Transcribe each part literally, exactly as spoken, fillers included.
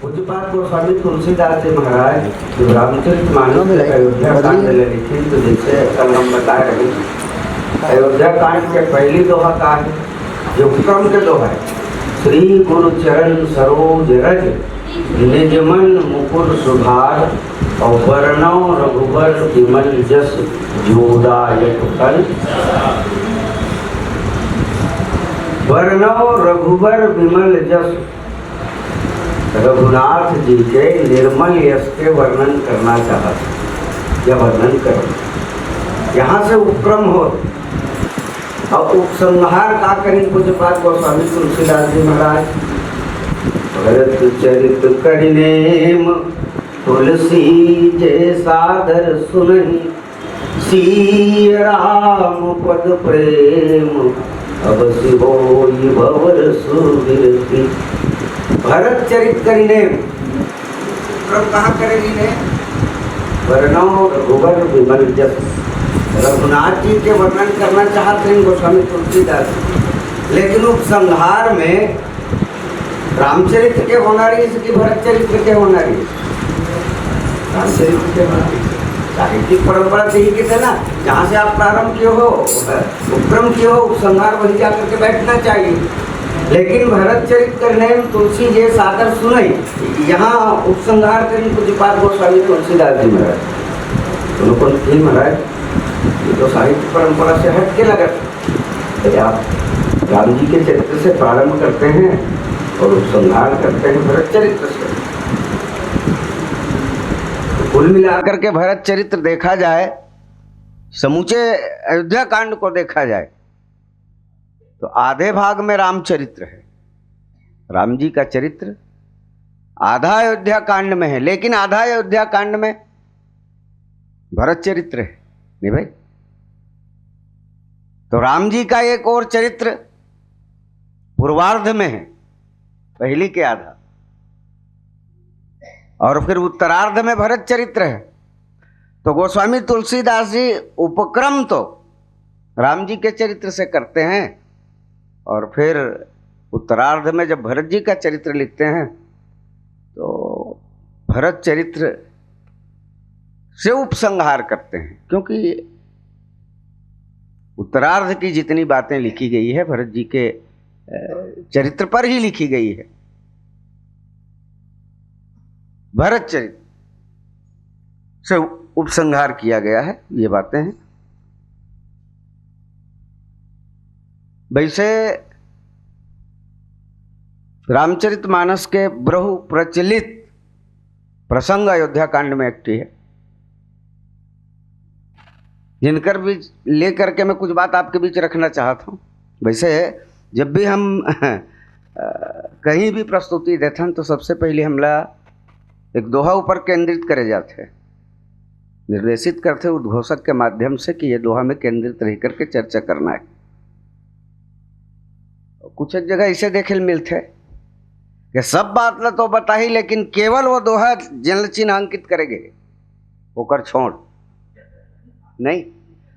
पूज्यपाद गोस्वामी तुलसीदास जी महाराज जो रामचरित मानस के अयोध्या कांड ले लिखिन, तो जैसे कल हम बताए रहे, अयोध्या कांड के पहली दोहा का है, जो क्रम के दोहा है, श्री गुरु चरण सरोज रज निज मन मुकुर सुधार, और बरनौ रघुबर विमल जस जो दायक फल। बरनौ रघुबर विमल जस, रघुनाथ जी के निर्मल यश के वर्णन करना चाहत, या वर्णन कर, यहाँ से उपक्रम हो। और उपसंहार का करें पूज्यपाद गोस्वामी तुलसीदास जी महाराज, भरत चरित करिनेम तुलसी जे सादर सुनहि, सीय राम पद प्रेम अब सिहोई भवर सुबिरती। भरत चरित करिने, क्रम कहाँ करे ने? वर्णो रघुवर विमल जस। रघुनाथ जी के वर्णन करना चाहते हैं गोस्वामी तुलसीदास जी, लेकिन उपसंहार में रामचरित्र के होना रही कि भरत चरित्र के होना रही? रामचरित्र के होना रही। साहित्यिक परंपरा से ही किथे ना, जहाँ से आप प्रारंभ किए हो, उपक्रम किए हो, उपसंहार वही जाकर के बैठना चाहिए। लेकिन भरत चरित्र करने में तुलसी जे सादर सुनई, यहाँ उपसंहार करें पूज्यपाद गोस्वामी तुलसीदास जी महाराज। उनको नहीं महाराज, ये तो साहित्य परंपरा से हट के लगा। यदि आप राम जी के चरित्र से प्रारंभ करते हैं और उपसंहार करते हैं भरत चरित्र से, तो कुल मिलाकर के भरत चरित्र देखा जाए, समूचे अयोध्या कांड को देखा जाए, तो आधे भाग में रामचरित्र है। राम जी का चरित्र आधा अयोध्या कांड में है, लेकिन आधा अयोध्या कांड में भरत चरित्र है, नहीं भाई? तो राम जी का एक और चरित्र पूर्वार्ध में है, पहली के आधा, और फिर उत्तरार्ध में भरत चरित्र है। तो गोस्वामी तुलसीदास जी उपक्रम तो राम जी के चरित्र से करते हैं, और फिर उत्तरार्ध में जब भरत जी का चरित्र लिखते हैं, तो भरत चरित्र से उपसंहार करते हैं, क्योंकि उत्तरार्ध की जितनी बातें लिखी गई है, भरत जी के, अ, चरित्र पर ही लिखी गई है। भरत चरित्र से उपसंहार किया गया है, ये बातें हैं। वैसे रामचरित मानस के बहु प्रचलित प्रसंग अयोध्या कांड में एक ठी है, जिनकर बीच लेकर के मैं कुछ बात आपके बीच रखना चाहत हूँ। वैसे जब भी हम अ, कहीं भी प्रस्तुति देथन, तो सबसे पहले हमला एक दोहा ऊपर केंद्रित करे जाथे, निर्देशित करथे उद्घोषक के माध्यम से कि ये दोहा में केंद्रित रह करके चर्चा करना है। कुछ एक जगह इसे देखे ल मिलथे कि सब बात ला तो बताही, लेकिन केवल वो दोहा जेन ल चिन्हांकित करे गे, ओकर छोड़ नहीं।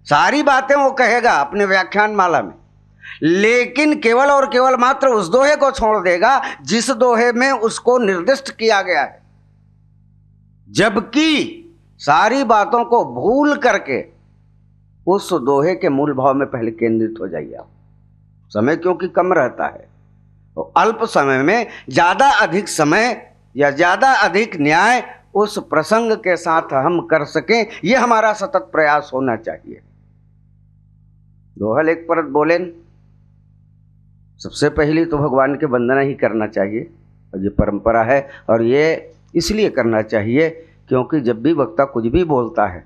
सारी बातें वो कहेगा अपने व्याख्यान माला में, लेकिन केवल और केवल मात्र उस दोहे को छोड़ देगा जिस दोहे में उसको निर्दिष्ट किया गया है, जबकि सारी बातों को भूल करके उस दोहे के मूल भाव में पहले केंद्रित हो जाइए आप। समय क्योंकि कम रहता है, तो अल्प समय में ज्यादा अधिक समय या ज्यादा अधिक न्याय उस प्रसंग के साथ हम कर सकें, यह हमारा सतत प्रयास होना चाहिए। दोहा ल एक परत बोलेन, सबसे पहले तो भगवान के वंदना ही करना चाहिए, और ये परंपरा है, और ये इसलिए करना चाहिए क्योंकि जब भी वक्ता कुछ भी बोलता है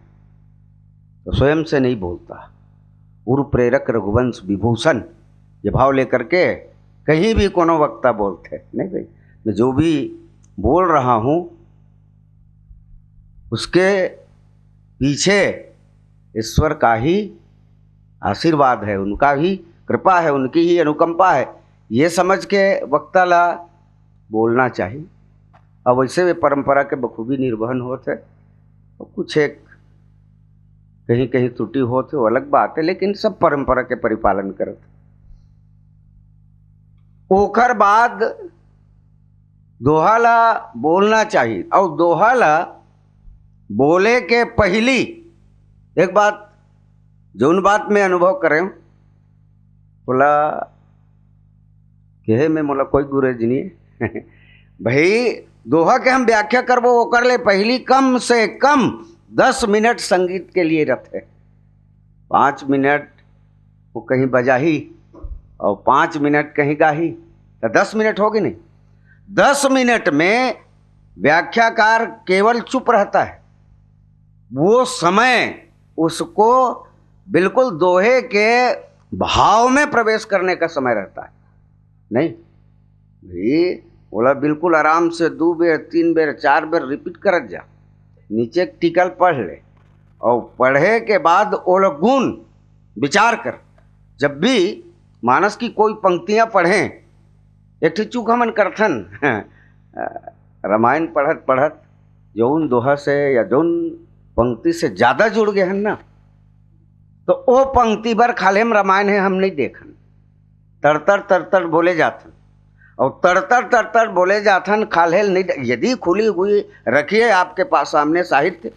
तो स्वयं से नहीं बोलता, उर प्रेरक रघुवंश विभूषण, ये भाव लेकर के कहीं भी कोनो वक्ता बोलथे, नहीं भाई, मैं जो भी बोल रहा हूँ उसके पीछे ईश्वर का ही आशीर्वाद है, उनका ही कृपा है, उनकी ही अनुकंपा है, ये समझ के वक्ता ला बोलना चाहिए। अब वैसे वे परंपरा के बखूबी निर्वहन होत है, और कुछ एक कहीं कहीं त्रुटि होत है, वो अलग बात है, लेकिन सब परंपरा के परिपालन करत। ओकर बाद दोहा ला बोलना चाहिए। और दोहा ला बोले के पहली एक बात, जोन बात मैं अनुभव करें, बोला, कहे में मोला कोई गुरेज नहीं है। भाई, दोहा के हम व्याख्या करबो, ओकर ले पहली कम से कम दस मिनट संगीत के लिए रखे। पाँच मिनट वो कहीं बजाही और पाँच मिनट कहीं गाही, तो दस मिनट होगी नहीं? दस मिनट में व्याख्याकार केवल चुप रहता है। वो समय उसको बिल्कुल दोहे के भाव में प्रवेश करने का समय रहता है। नहीं भाई, बोला, बिल्कुल आराम से दो बेर, तीन बेर, चार बेर रिपीट करत जा, नीचे टिकल पढ़ ले, और पढ़े के बाद ओला गुन विचार कर। जब भी मानस की कोई पंक्तियां पढ़ें, एक ठे चूक हमन करथन, रामायण पढ़त पढ़त जौन दोहा से या जौन पंक्ति से ज्यादा जुड़ गए हन ना, तो ओ पंक्ति बर खाले हम रामायण है, हम नहीं देखन। तड़तड़ तड़तड़ बोले जाथन, और तड़तड़ तड़तड़ बोले जाथन, खाल्हेल नहीं। यदि खुली हुई रखिए आपके पास सामने साहित्य,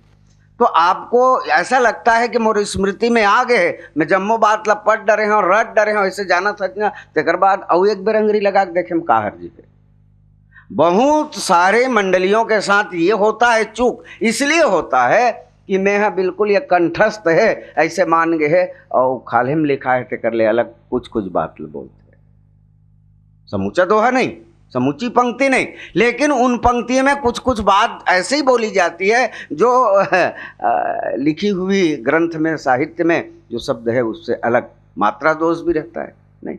तो आपको ऐसा लगता है कि मोर स्मृति में आ गए, मैं जम्मो बात ला पढ़ डरे हूँ, रट डरे हूँ, ऐसे जाना सच ना। तेकर बाद अउ एक बेर अंगरी लगा के देखे में का हर जी है। बहुत सारे मंडलियों के साथ ये होता है, चूक इसलिए होता है कि मैं हा बिल्कुल ये कंठस्थ है, ऐसे मान गए है, और खाल्हे में लिखा है, तेकर ले अलग कुछ कुछ बात ल बोलते हैं। समूचा दोहा नहीं, समूची पंक्ति नहीं, लेकिन उन पंक्तियों में कुछ कुछ बात ऐसी बोली जाती है जो अ, लिखी हुई ग्रंथ में, साहित्य में जो शब्द है, उससे अलग मात्रा दोष भी रहता है। नहीं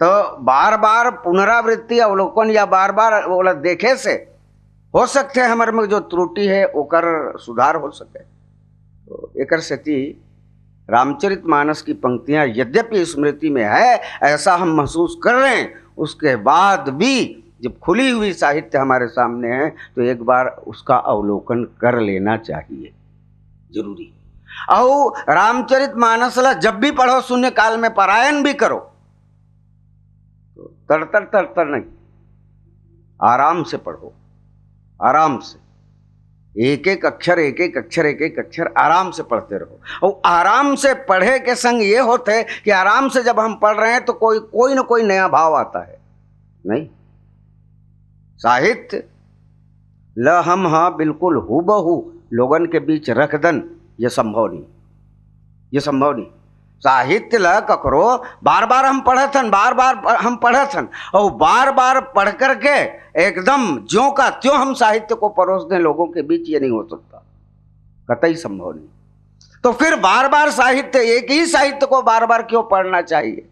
तो बार बार पुनरावृत्ति, अवलोकन या बार बार ओला देखे से हो सकते हैं हमारे में जो त्रुटि है ओकर सुधार हो सके। तो एकर सेती रामचरित मानस की पंक्तियां यद्यपि स्मृति में है, ऐसा हम महसूस कर रहे हैं, उसके बाद भी जब खुली हुई साहित्य हमारे सामने है, तो एक बार उसका अवलोकन कर लेना चाहिए, जरूरी। और रामचरित मानस ला जब भी पढ़ो, शून्य काल में पारायण भी करो, तो तड़तड़ तड़तड़ नहीं, आराम से पढ़ो, आराम से, एक एक अक्षर, एक एक अक्षर, एक एक अक्षर आराम से पढ़ते रहो। और आराम से पढ़े के संग ये होते कि आराम से जब हम पढ़ रहे हैं, तो कोई कोई ना कोई नया भाव आता है। नहीं, साहित्य ल हम हा बिल्कुल हूबहू लोगन के बीच रख दन, ये संभव नहीं, ये संभव नहीं। साहित्य ल ककरो बार बार हम पढ़त हन, बार बार प-, हम पढ़त हन, और बार बार पढ़ करके एकदम ज्यों का त्यों हम साहित्य को परोस दें लोगों के बीच, ये नहीं हो सकता, कतई संभव नहीं। तो फिर बार बार साहित्य, एक ही साहित्य को बार बार क्यों पढ़ना चाहिए?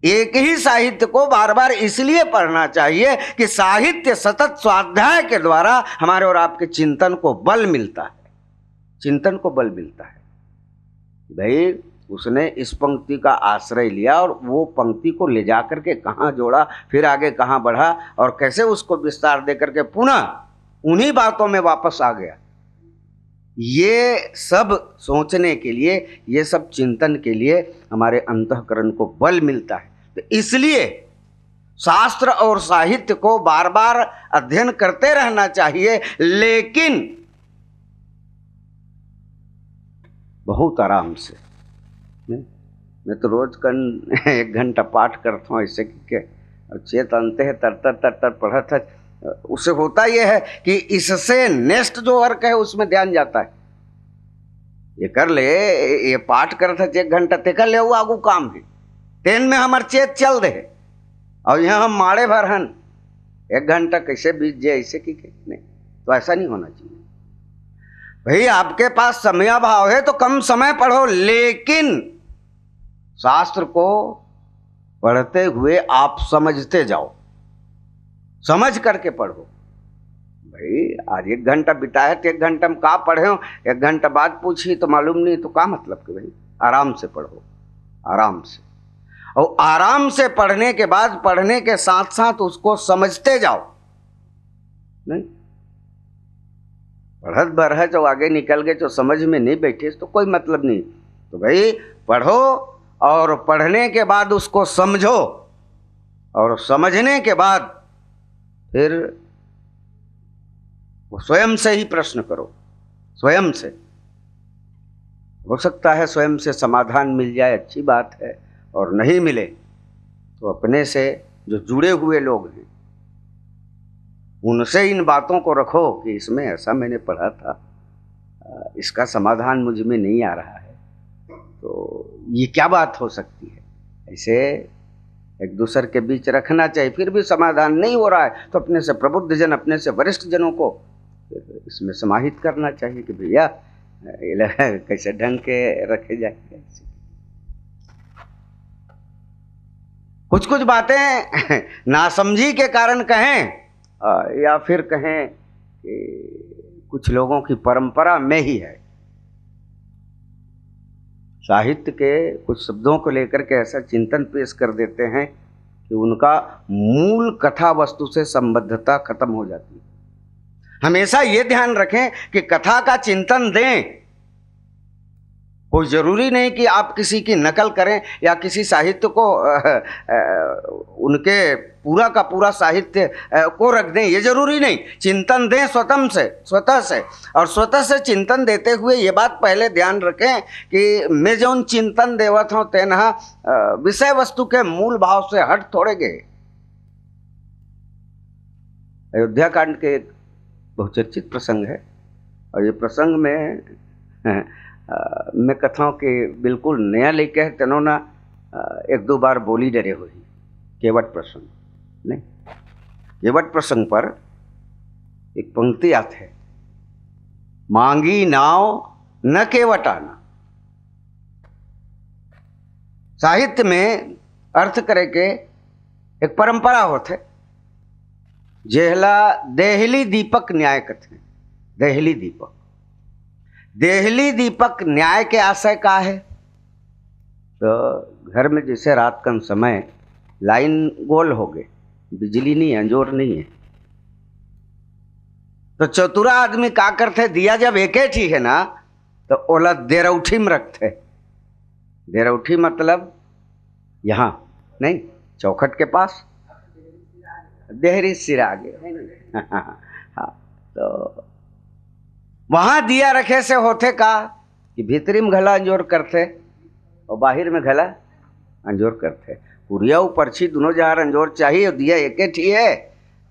एक ही साहित्य को बार बार इसलिए पढ़ना चाहिए कि साहित्य सतत स्वाध्याय के द्वारा हमारे और आपके चिंतन को बल मिलता है, चिंतन को बल मिलता है। भाई, उसने इस पंक्ति का आश्रय लिया और वो पंक्ति को ले जा करके कहाँ जोड़ा, फिर आगे कहाँ बढ़ा और कैसे उसको विस्तार दे करके पुनः उन्हीं बातों में वापस आ गया। ये सब सोचने के लिए, ये सब चिंतन के लिए हमारे अंतःकरण को बल मिलता है। तो इसलिए शास्त्र और साहित्य को बार बार अध्ययन करते रहना चाहिए, लेकिन बहुत आराम से। नहीं? मैं तो रोज कन एक घंटा पाठ करता हूँ, ऐसे कि के, और चेत अंत है, तर तर तर तर पढ़त है। उसे होता यह है कि इससे नेक्स्ट जो वर्क है, उसमें ध्यान जाता है। ये कर ले, ये पाठ करत है एक घंटा, ते कर ले, वो आगू काम है। तेन में हमार चेत चल दे, और यहाँ हम माड़े भर हन, एक घंटा कैसे बीत जाए, ऐसे कि के? नहीं, तो ऐसा नहीं होना चाहिए। भाई, आपके पास समयाभाव है तो कम समय पढ़ो, लेकिन शास्त्र को पढ़ते हुए आप समझते जाओ, समझ करके पढ़ो। भाई, आज एक घंटा बिताए तो एक घंटा में का पढ़े हो, एक घंटा बाद पूछी तो मालूम नहीं, तो का मतलब कि भाई, आराम से पढ़ो, आराम से। और आराम से पढ़ने के बाद पढ़ने के साथ साथ उसको समझते जाओ। नहीं, पढ़त भर है जो आगे निकल गए, जो समझ में नहीं बैठे, तो कोई मतलब नहीं। तो भाई, पढ़ो और पढ़ने के बाद उसको समझो, और समझने के बाद फिर वो स्वयं से ही प्रश्न करो, स्वयं से। हो सकता है स्वयं से समाधान मिल जाए, अच्छी बात है, और नहीं मिले तो अपने से जो जुड़े हुए लोग हैं उनसे इन बातों को रखो कि इसमें ऐसा मैंने पढ़ा था, इसका समाधान मुझ में नहीं आ रहा है, तो ये क्या बात हो सकती है। ऐसे एक दूसर के बीच रखना चाहिए। फिर भी समाधान नहीं हो रहा है तो अपने से प्रबुद्ध जन, अपने से वरिष्ठ जनों को इसमें समाहित करना चाहिए कि भैया, ये लगा कैसे ढंग के रखे जाए। कुछ कुछ बातें नासमझी के कारण कहें, अ, या फिर कहें कि कुछ लोगों की परंपरा में ही है। साहित्य के कुछ शब्दों को लेकर के ऐसा चिंतन पेश कर देते हैं कि उनका मूल कथा वस्तु से संबद्धता खत्म हो जाती है। हमेशा ये ध्यान रखें कि कथा का चिंतन दें। कोई जरूरी नहीं कि आप किसी की नकल करें या किसी साहित्य को, अ, अ, उनके पूरा का पूरा साहित्य, अ, को रख दें, ये जरूरी नहीं। चिंतन दें स्वतः से, स्वतः से। और स्वतः से चिंतन देते हुए ये बात पहले ध्यान रखें कि मैं जौन चिंतन देवत हूँ तेन ह, अ, विषय वस्तु के मूल भाव से हट थोड़े गए। अयोध्या कांड के एक बहुचर्चित प्रसंग है, और ये प्रसंग में, अ, मैं कथौं कि बिल्कुल नया लेके है तेनो ना, अ, एक दो बार बोली डरे हुई। केवट प्रसंग नहीं, केवट प्रसंग पर एक पंक्ति आते है, मांगी नाव न केवट आना। साहित्य में अर्थ करे के एक परंपरा होथे, जेहला देहली दीपक न्याय कथे। देहली दीपक, देहली दीपक न्याय के आशय का है? तो घर में जैसे रात कन समय लाइन गोल हो गए, बिजली नहीं, अंजोर नहीं है, तो चतुरा आदमी का करथे, दिया जब एके ठी है ना, तो ओला देरौठी में रखथे। देरौठी मतलब यहाँ नहीं, चौखट के पास, देहरी सिरा आगे। हाँ, तो वहाँ दिया रखे से होथे का कि भीतरी में घला अंजोर करथे और बाहिर में घला अंजोर करथे। कुरिया अउ परछी दुनों जहाँ अंजोर चाहिए, दिया एके ठी है,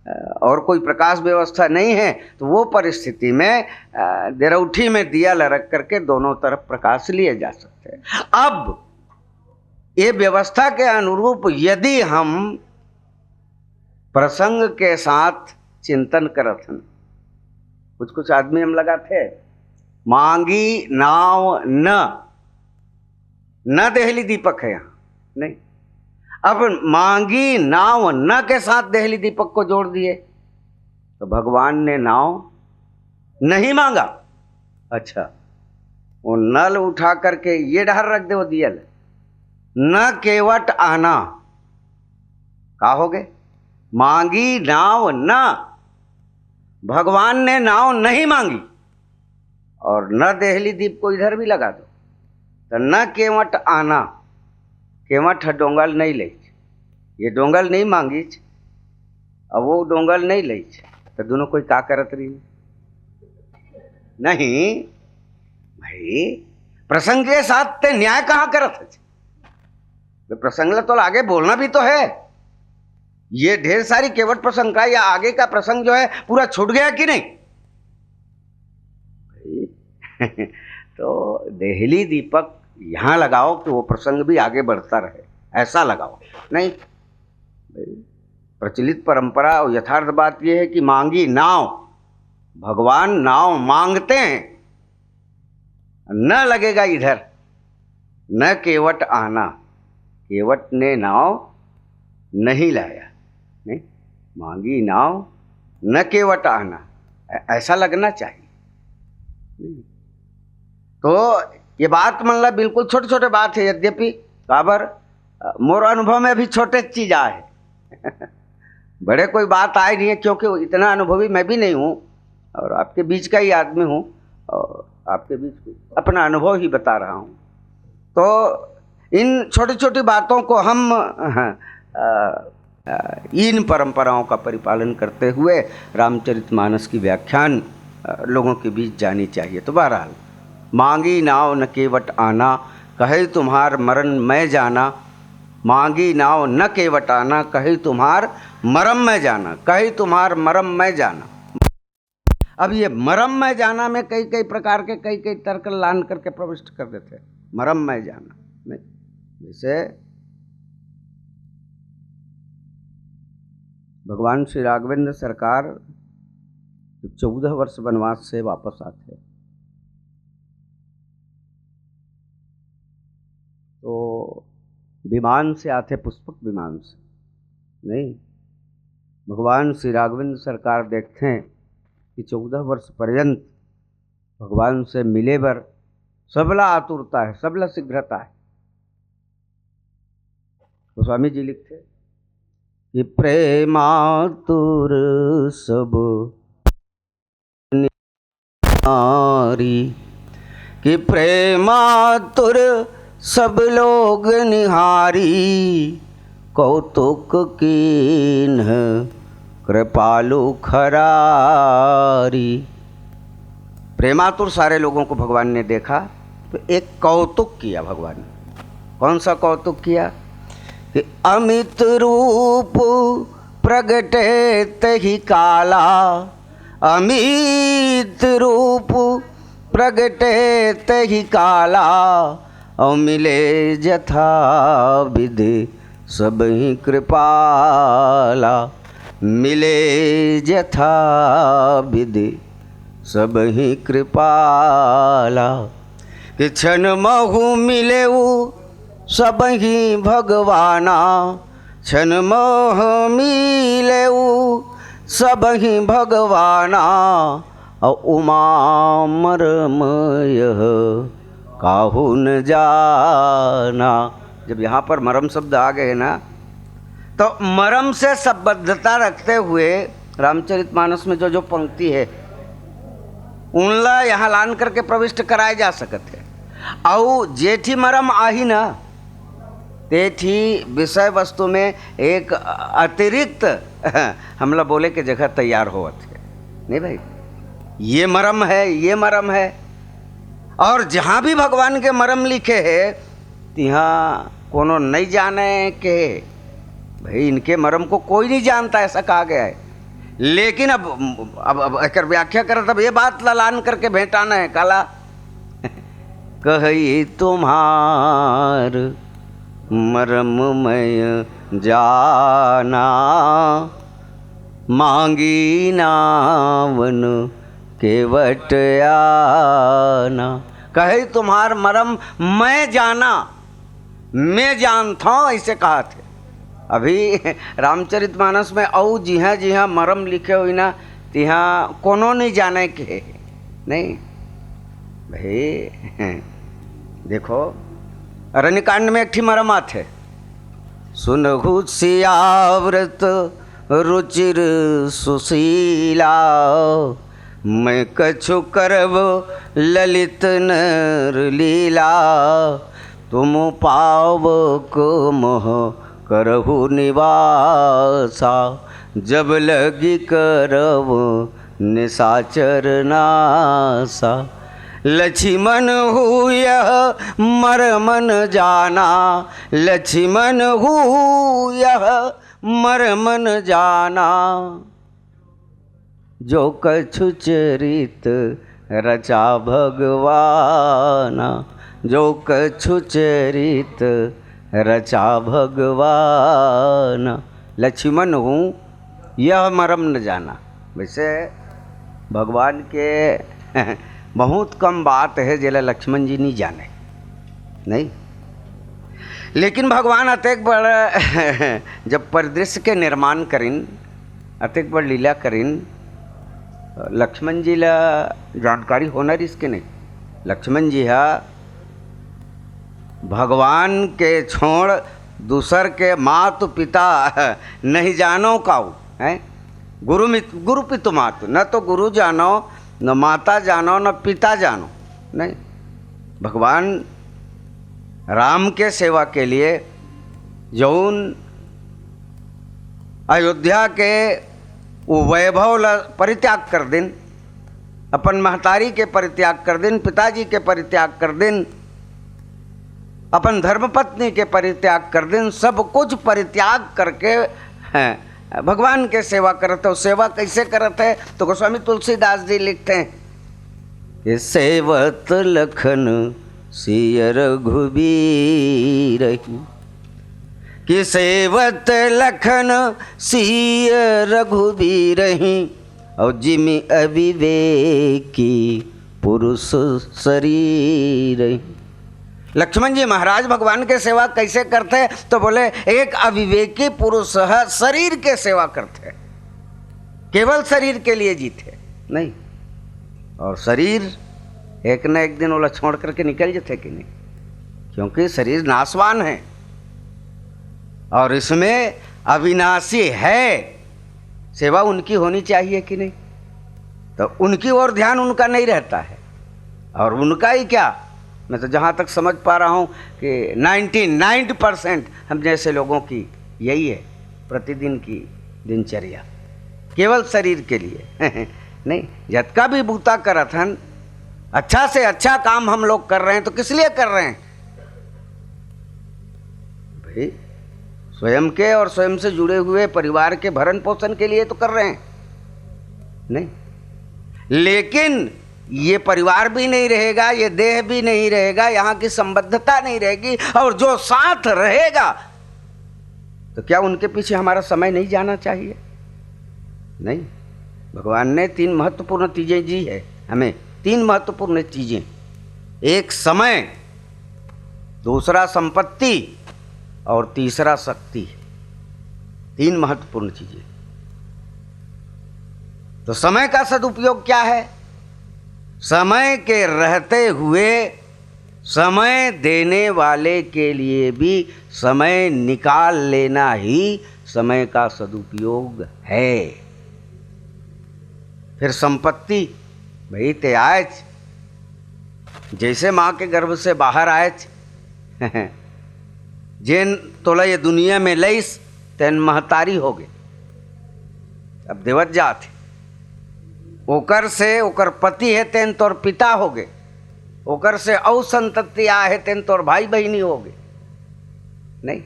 अ, और कोई प्रकाश व्यवस्था नहीं है, तो वो परिस्थिति में, अ, देरौठी में दिया ल रख करके दोनों तरफ प्रकाश लिए जा सकते हैं। अब ये व्यवस्था के अनुरूप यदि हम प्रसंग के साथ चिंतन करत हन, कुछ कुछ आदमी हम लगाथे, मांगी नाव न, न देहली दीपक है यहाँ, नहीं। अब मांगी नाव न के साथ देहली दीपक को जोड़ दिए, तो भगवान ने नाव नहीं मांगा। अच्छा, वो नल उठा करके ये डहर रख दे, वो दियल, न केवट आना। का हो गए? मांगी नाव न, भगवान ने नाव नहीं मांगी। और न देहली दीप को इधर भी लगा दो, तो न केवट आना। केवट ह डोंगल नहीं लेच, ये डोंगल नहीं मांगीच, अब वो डोंगल नहीं लेच, तो दोनों कोई का करत रही? नहीं भाई, प्रसंग के साथ ते न्याय कहाँ करत है? तो प्रसंग ला तो आगे बोलना भी तो है। ये ढेर सारी केवट प्रसंग का या आगे का प्रसंग जो है पूरा छूट गया कि नहीं? भाई, तो देहली दीपक यहाँ लगाओ कि वो प्रसंग भी आगे बढ़ता रहे, ऐसा लगाओ। नहीं भाई, प्रचलित परंपरा और यथार्थ बात यह है कि मांगी नाव, भगवान नाव मांगते हैं, न लगेगा इधर, न केवट आना, केवट ने नाव नहीं लाया, नहीं, मांगी नाव न केवट आना, ऐ-, ऐसा लगना चाहिए। तो ये बात मन ला बिल्कुल छोटे छोटे बात है, यद्यपि काबर, अ, मोर अनुभव में अभी छोटे चीज आए है। बड़े कोई बात आए नहीं है, क्योंकि इतना अनुभवी मैं भी नहीं हूँ और आपके बीच का ही आदमी हूँ और आपके बीच अपना अनुभव ही बता रहा हूँ। तो इन छोटी छोटी बातों को हम, अ, इन परंपराओं का परिपालन करते हुए रामचरितमानस की व्याख्यान लोगों के बीच जानी चाहिए। तो बहरहाल, मांगी नाव न केवट आना, कहे तुम्हार मरण मैं जाना। मांगी नाव न केवट आना, कहे तुम्हार मरम मैं जाना, कहे तुम्हार मरम मैं जाना। अब ये मरम मैं जाना में कई कई प्रकार के कई कई तर्क लान करके प्रविष्ट कर देते हैं। मरम मैं जाना नहीं, जैसे भगवान श्री राघवेंद्र सरकार चौदह वर्ष वनवास से वापस आते हैं, तो विमान से आते, पुष्पक विमान से नहीं। भगवान श्री राघवेंद्र सरकार देखते हैं कि चौदह वर्ष पर्यंत भगवान से मिले बर सबला आतुरता है, सबला शीघ्रता है। गोस्वामी जी लिखते कि प्रेमातुर सब नारी, कि प्रेमातुर सब लोग निहारी, कौतुक कीन्ह कृपालु खरारी। प्रेमातुर सारे लोगों को भगवान ने देखा तो एक कौतुक किया भगवान ने। कौन सा कौतुक किया? कि अमित रूप प्रगटे तहि काला, अमित रूप प्रगटे तहि काला, अउ मिले जथा विधि सबहि कृपाला, मिले जथा विधि सबहि कृपाला। कि क्षण महु मिलेउ सबहि भगवाना, क्षण महु मिलेउ सबहि भगवाना, अउ उमा मरम यह काहू न जाना। जब यहाँ पर मरम शब्द आ गए ना, तो मरम से संबद्धता रखते हुए रामचरितमानस में जो जो पंक्ति है, उनला यहाँ लान करके प्रविष्ट कराए जा सकत है। अउ जेठी मरम आही ना, तेठी विषय वस्तु में एक अतिरिक्त हमला बोले के जगह तैयार होवत है। नहीं भाई, ये मरम है, ये मरम है। और जहाँ भी भगवान के मरम लिखे है, तिहाँ कोनो नहीं जाने के, भाई, इनके मरम को कोई नहीं जानता, ऐसा कहा गया है। लेकिन अब, अब, अब एकर व्याख्या करत, अब ये बात ला लान करके भेंटाना है, काला कही तुम्हार मरम मैं जाना, मांगी नावन केवट आना। कहे तुम्हार मरम मैं जाना, मैं जानता हूँ, ऐसे कहा थे। अभी रामचरितमानस में अउ जिहाँ जिहाँ मरम लिखे हुई ना, तिहाँ कोनो नहीं जाने के, नहीं भाई। देखो, अरण्यकांड में एक ठी मरम आथे, सुनहु सियाव्रत रुचिर सुशीला, मैं कछु करब ललित नर लीला, तुम पावक मोह करहु निवासा, जब लगी करब निशाचर नासा। लक्ष्मण हु यह मरम न जाना, लक्ष्मण हु यह मरम न जाना, जो कछु चरित रचा भगवाना, जो कछु चरित रचा भगवाना। लक्ष्मण हु यह मरम न जाना। वैसे भगवान के बहुत कम बात है जेला लक्ष्मण जी नहीं जाने, नहीं। लेकिन भगवान अतेक बड़ जब परिदृश्य के निर्माण करिन, अतेक बड़ लीला करिन, लक्ष्मण जी ला जानकारी होना रिहिस के नहीं। लक्ष्मण जी हा भगवान के छोड़ दूसर के मातु पिता नहीं जानो काऊ, हैं? गुरु मित-, गुरु पितु मातु, न तो गुरु जानो, न माता जानो, न पिता जानो, नहीं। भगवान राम के सेवा के लिए जौन अयोध्या के वो वैभव ला परित्याग कर दिन, अपन महतारी के परित्याग कर दिन, पिताजी के परित्याग कर दिन, अपन धर्मपत्नी के परित्याग कर दिन, सब कुछ परित्याग करके, हैं, भगवान के सेवा करत हे। सेवा कैसे करत हे? तो गोस्वामी तुलसीदास जी लिखते हैं कि सेवत लखन सिय रघुबीर ही, कि सेवत लखन सिय रघुबीर ही, और जिमि अविवेकी पुरुष शरीर ही। लक्ष्मण जी महाराज भगवान के सेवा कैसे करते? तो बोले, एक अविवेकी पुरुष ह शरीर के सेवा करते, केवल शरीर के लिए जीते। नहीं, और शरीर एक न एक दिन ओला छोड़ करके निकल जाते कि नहीं? क्योंकि शरीर नाशवान है और इसमें अविनाशी है। सेवा उनकी होनी चाहिए कि नहीं? तो उनकी ओर ध्यान उनका नहीं रहता है। और उनका ही क्या, मैं तो जहाँ तक समझ पा रहा हूँ कि नाइन्टी नाइन परसेंट हम जैसे लोगों की यही है, प्रतिदिन की दिनचर्या केवल शरीर के लिए। नहीं, जतका भी बूता करत हन, अच्छा से अच्छा काम हम लोग कर रहे हैं तो किस लिए कर रहे हैं भाई? स्वयं के और स्वयं से जुड़े हुए परिवार के भरण पोषण के लिए तो कर रहे हैं। नहीं, लेकिन ये परिवार भी नहीं रहेगा, ये देह भी नहीं रहेगा, यहाँ की संबद्धता नहीं रहेगी, और जो साथ रहेगा तो क्या उनके पीछे हमारा समय नहीं जाना चाहिए? नहीं, भगवान ने तीन महत्वपूर्ण चीजें दी है हमें, तीन महत्वपूर्ण चीजें। एक समय, दूसरा संपत्ति और तीसरा शक्ति। तीन महत्वपूर्ण चीजें। तो समय का सदुपयोग क्या है? समय के रहते हुए समय देने वाले के लिए भी समय निकाल लेना ही समय का सदुपयोग है। फिर संपत्ति, भाई, ते आयच, जैसे माँ के गर्भ से बाहर आयच, जेन तोला ये दुनिया में लइस, तेन महतारी होगे। अब देवत जात हे, ओकर से ओकर पति हे, तेन तोर पिता होगे, ओकर से अउ संतति आए हे, तेन तोर भाई बहिनी होगे। नहीं,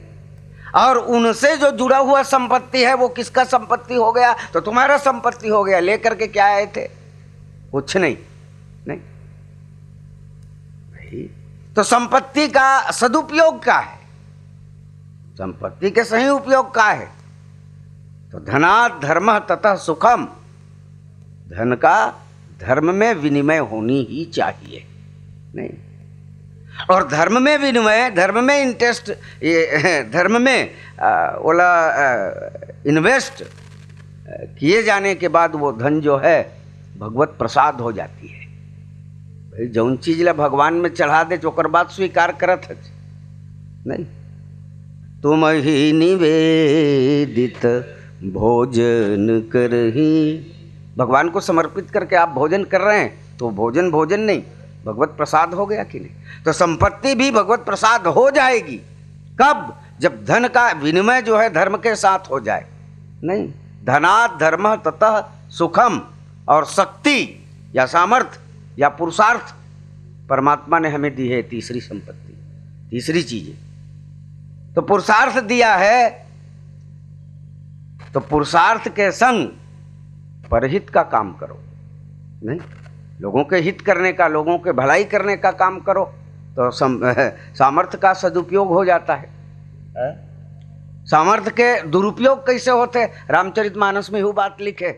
और उनसे जो जुड़ा हुआ संपत्ति है, वो किसका संपत्ति हो गया? तो तुम्हारा संपत्ति हो गया। लेकर के क्या आए थे? कुछ नहीं। नहीं भाई, तो संपत्ति का सदुपयोग का है? संपत्ति के सही उपयोग का है? तो धनात धर्म ततः सुखम, धन का धर्म में विनिमय होनी ही चाहिए। नहीं, और धर्म में विनिमय, धर्म में इंटरेस्ट, ये धर्म में, आ, ओला, आ, इन्वेस्ट, आ, किए जाने के बाद वो धन जो है, भगवत प्रसाद हो जाती है। भाई, जौन चीज ला भगवान में चढ़ा दे, ओकर बाद स्वीकार करत है। नहीं, तुम ही निवेदित भोजन करही। भगवान को समर्पित करके आप भोजन कर रहे हैं, तो भोजन भोजन नहीं, भगवत प्रसाद हो गया कि नहीं? तो संपत्ति भी भगवत प्रसाद हो जाएगी। कब? जब धन का विनिमय जो है, धर्म के साथ हो जाए। नहीं, धनात धर्म ततः सुखम, और शक्ति या सामर्थ्य या पुरुषार्थ परमात्मा ने हमें दी है, तीसरी संपत्ति, तीसरी चीज। तो पुरुषार्थ दिया है, तो पुरुषार्थ के संग परहित का काम करो। नहीं, लोगों के हित करने का, लोगों के भलाई करने का काम करो, तो सम-, सामर्थ्य का सदुपयोग हो जाता है। हैं? सामर्थ्य के दुरुपयोग कैसे होते? रामचरितमानस में वो बात लिखे।